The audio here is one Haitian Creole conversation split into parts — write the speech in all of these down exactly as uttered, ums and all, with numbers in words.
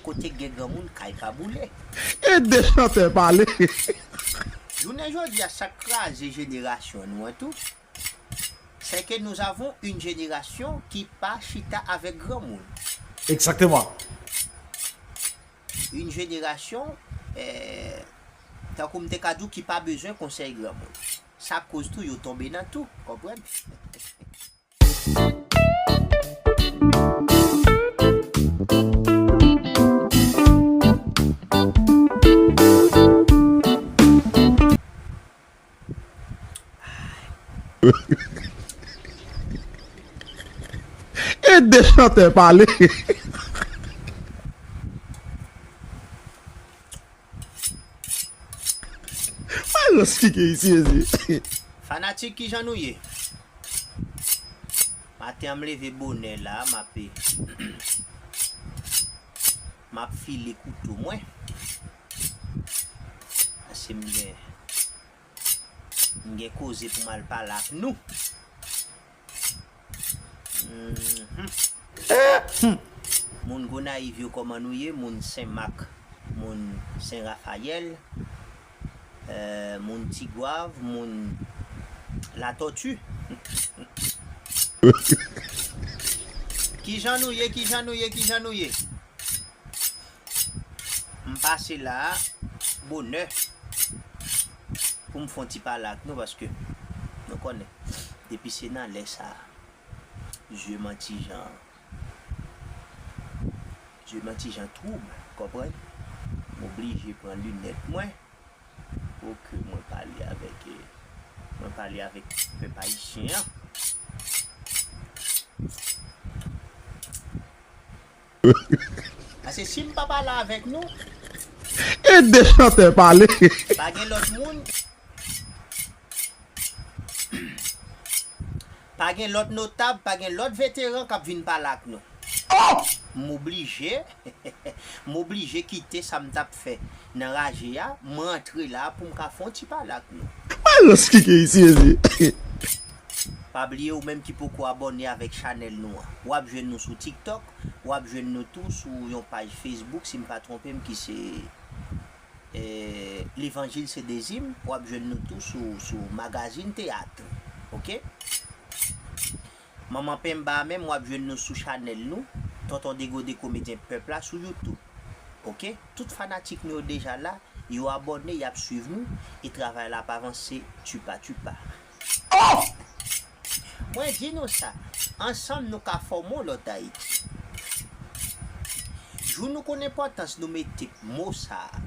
Kote k gen granmoun, kay pa boule. Ede chantè pale. Jounen jodi a, sa k kraze jenerasyon nou an tou, c'est que nous avons une génération qui pa chita avèk granmoun. Exactement. Une génération, eh, tankou m te ka di w, ki pa bezwen konsèy granmoun. Sa koz tou yo tonbe nan tou, konprann? Ede chantè pale. Malans ki gen isi, mezye. Fanatik, kijan nou ye? Maten an, m leve bonè la, m ap, m ap file kouto mwen. Pase m gen, m gen koze pou m al pale ak nou. Mhm. Moun Gonayiv yo, kòman nou ye? Moun Senmak, moun Sen Rafayèl, eh, moun Tigwav, moun Latòti. Kijan nou ye? Kijan nou ye? Kijan nou ye? M pase la a bonè pou m fè yon ti pale ak nou, paske nou konnen, depi se nan lè sa a, zye m an ti jan, zye m an ti jan twoub, konprann? M oblije pran linèt mwen pou ke mwen pale avèk, eh, mwen pale avèk pèp ayisyen an. Paske si m pa pale avèk nou, ede chantè pale. Pa gen lòt moun, pa gen lòt notab, pa gen lòt veteran k ap vin pale ak nou. Oh! M oblije, m oblije kite sa m t ap fè nan raje a, m rantre la pou m ka fè yon ti pale ak nou. Malans ki gen isi, mezye. Pa bliye, ou menm ki poko abòne avèk chanèl nou an, w ap jwenn nou sou TikTok, w ap jwenn nou tou sou yon paj Facebook, si m pa twonpe m, ki se, eh, Levanjil se dezi m, w ap jwenn nou tou sou, sou Magazine Théâtre. Oke? Manman Penba a menm, w ap jwenn nou sou chanèl nou, Tonton Degode Komedyen Pèp la, sou YouTube. Oke? Tout fanatik nou yo deja la, yo abòne, y ap swiv nou, e travay la ap avanse tipa tipa. Oh! Mwen di nou sa, ansanm nou ka fòme yon lòt Ayiti. Jou nou konn enpòtans nou mete mo sa a,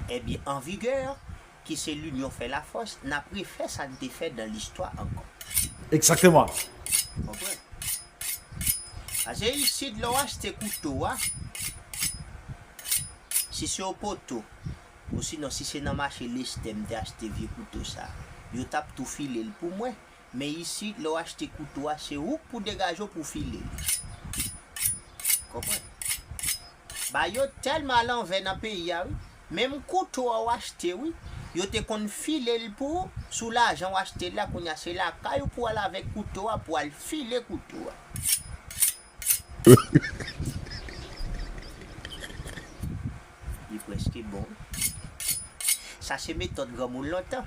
ebyen, an vigè, ki se l'union fait la force, n ap refè sa n te fè nan listwa ankò. Egzakteman. Konprann? Paske isit, lè w achte kouto a, si se Opoto, osinon si se nan mache Lestè m te achte vye kouto sa, yo t ap tou file l pou mwen. Men isit, lè w achte kouto a, se ou k pou degaje w pou w file l. Konprann? Bagay yo tèlman alanvè nan peyi a, wi. Menm kouto a w achte, wi, yo te konn file l pou ou sou lajan w achte l la, kounye a se lakay ou pou al avèk kouto a, pou al file kouto a. Li prèske bon. Sa se metòd granmoun lontan.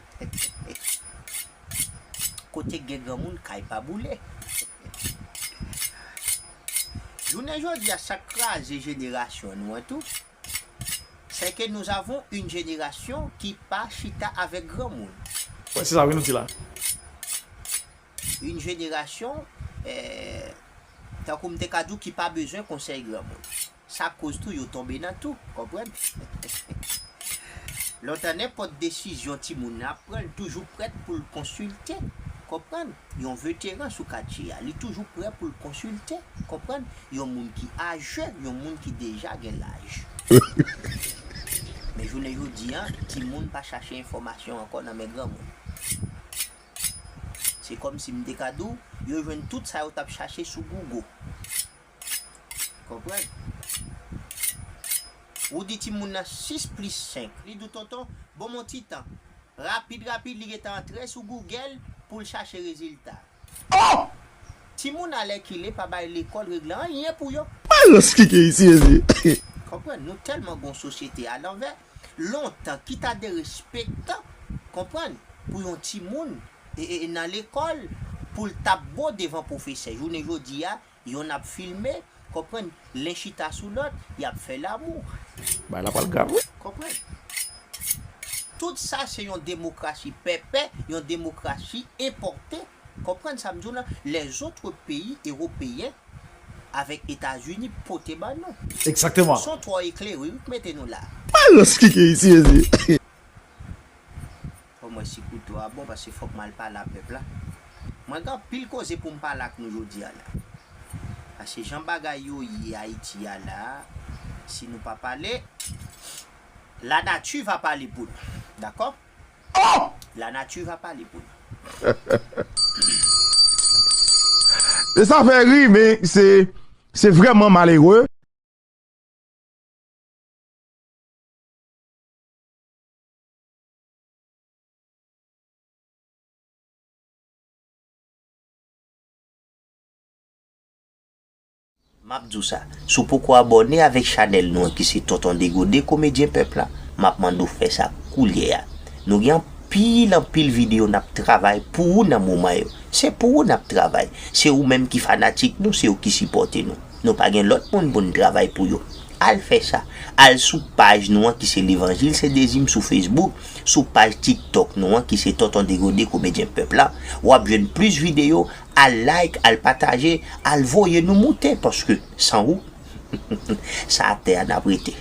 Kote k gen granmoun, kay pa boule. Jounen jodi a, sa k kraze jenerasyon nou an tou, c'est que nous avons une génération qui pa chita avèk granmoun. Wè, se sa wi nou di la. Une génération, eh, tankou m te ka di w, ki pa bezwen konsèy granmoun. Sa koz tou yo tonbe nan tou, konprann? Lontan, nenpòt desizyon timoun nan ap pran, li toujou prèt pou l konsilte, konprann? Yon veteran sou katye a, li toujou prè pou l konsilte, konprann? Yon moun ki aje, yon moun ki deja gen laj. Men jounen jodi a, timoun pa chache enfòmasyon ankò nan men granmoun. Se kòmsi m te ka di w, yo jwenn tout sa yo t ap chache sou Google. Konprann? Ou di timoun nan sis plis senk, li di w, "Tonton, ban m yon ti tan." Rapid, rapid, li gentan antre sou Google pou l chache rezilta. Oh! Timoun alèkile pa bay lekòl regle anyen pou yo. Rans kike isi, mezye. Konprann, nou tèlman gon sosyete alanvè. Lontan, ki ta derespektan, konprann, pou yon timoun e, e, e nan lekòl, pou l t ap bon devan pwofesè. Jounen jodi a, yonn ap filme, konprann, len chita sou lòt, y ap fè lamou. Bagay la pral grav, wi. Konprann? Tout sa se yon demokrasi pèpè, yon demokrasi enpòte. Konprann sa m di w lan? Lèzòt peyi ewopeyen avèk Etazini pote ban nou. Egzakteman. Son twò eklere wi k mete nou la. Rans kike isi, mezye. Fò m wè si kouto a bon, paske fòk m al pale a pèp la. Mwen gen anpil koze pou m pale ak nou jodi a la. Paske jan bagay yo ye Ayiti a la, si nou pa pale, lanati va pale pou nou. Dakò? Oh! Lanati va pale pou nou. E sa fè ri, men se, se vrèman malere. M ap di w sa, si w poko abòne avèk chanèl nou an ki se Tonton Degode Komedyen Pèp la, m ap mande w fè sa koulye a. Nou gen anpil, anpil videyo n ap travay pou ou nan moman yo. Se pou ou n ap travay. Se ou menm ki fanatik nou, se ou ki sipòte nou. Nou pa gen lòt moun pou n travay pou yo. Al fè sa. Al sou paj nou an ki se Levanjil se Dezi m sou Facebook, sou paj TikTok nou an ki se Tonton Degode Komedyen Pèp la. W ap jwenn plis videyo. Al like, al pataje, al voye nou moute, paske san ou, sa atè a n ap rete.